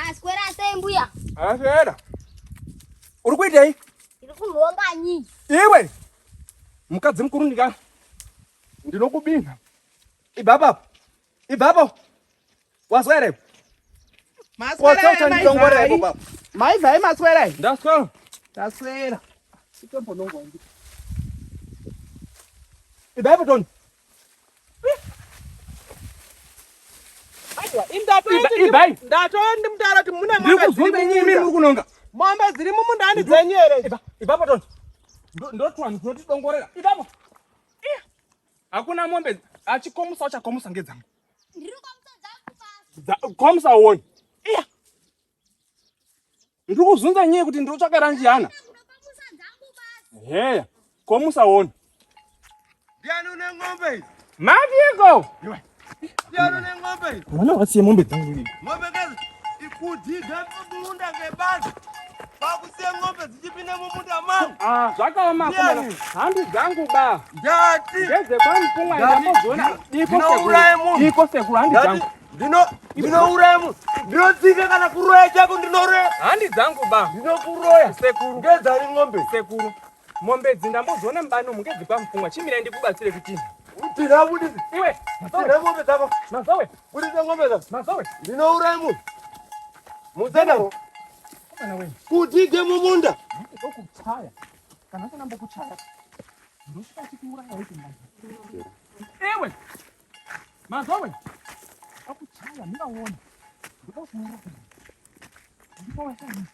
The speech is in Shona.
Maswera sei mbuya? Aswera. Uri kuitei? Ndiri kunhonga nyi. Iwe. Mukadzi mukuru ndika. Ndinokubinha. Ibva apapo. Ibva apo. Wazwa here? Maswera mai. Mai vai maswera. Ndaswera. Ndaswera. Sitombonongwa ndi. Ibva apo Tony. Aiwa, indatoyi ndatoyi ndimutaura kuti mune mombe dziri mumunda. Muri kunonga. Mombe dziri mumunda handi dzenyu here? Ibva, ibva apo Tony. Ndotwani tinotidongorera. Ibva apo. Hakuna mombe achikomusa uchakomusa ngedzangu. Ndiri komusa dzangu basi. Komusa uone. Iya. Ndiri kuzunza nyaya kuti ndiri kutsvaka ranjiyana. Heya, komusa uone. Ndiani une ng'ombe idzi? Matiko! Ndiani une ng'ombe idzi? Mwana wasiye mombe dzangu idzi. Ng'ombe kazi ikudhiga munda ngebazi. Kwakusiya ng'ombe dzichipinda mumunda mangu. Ah, zvakaoma akomana. Handi dzangu ba. Ndati. Ndezekwamukumwa ndambozoona. Ndinouraya munhu. Iko sekuru handi dzangu. Ndino ndinouraya munhu. Ndinotsika kana kuroya chako ndinoroya. Handi dzangu ba. Ndinokuroya. Sekuru. Ngedzani ng'ombe. Sekuru. Mombe idzi ndambozoona mubani umu ngedzekwaMupfumwa. Chimirai ndikubatsire kutinha. Tinha budise. Iwe. Tinha ng'ombe dzako. Mazowe. Budise ng'ombe dzako. Mazowe. Ndinouraya munhu. Musadaro. Kudige mumunda. Ndokuchaya. Kana usina mbokuchaya. Ndosvika chikuuraya weti manje. Iwe. Mazowe. Akuchaya ndingaona. Ndikuuraya. Ndikuuraya.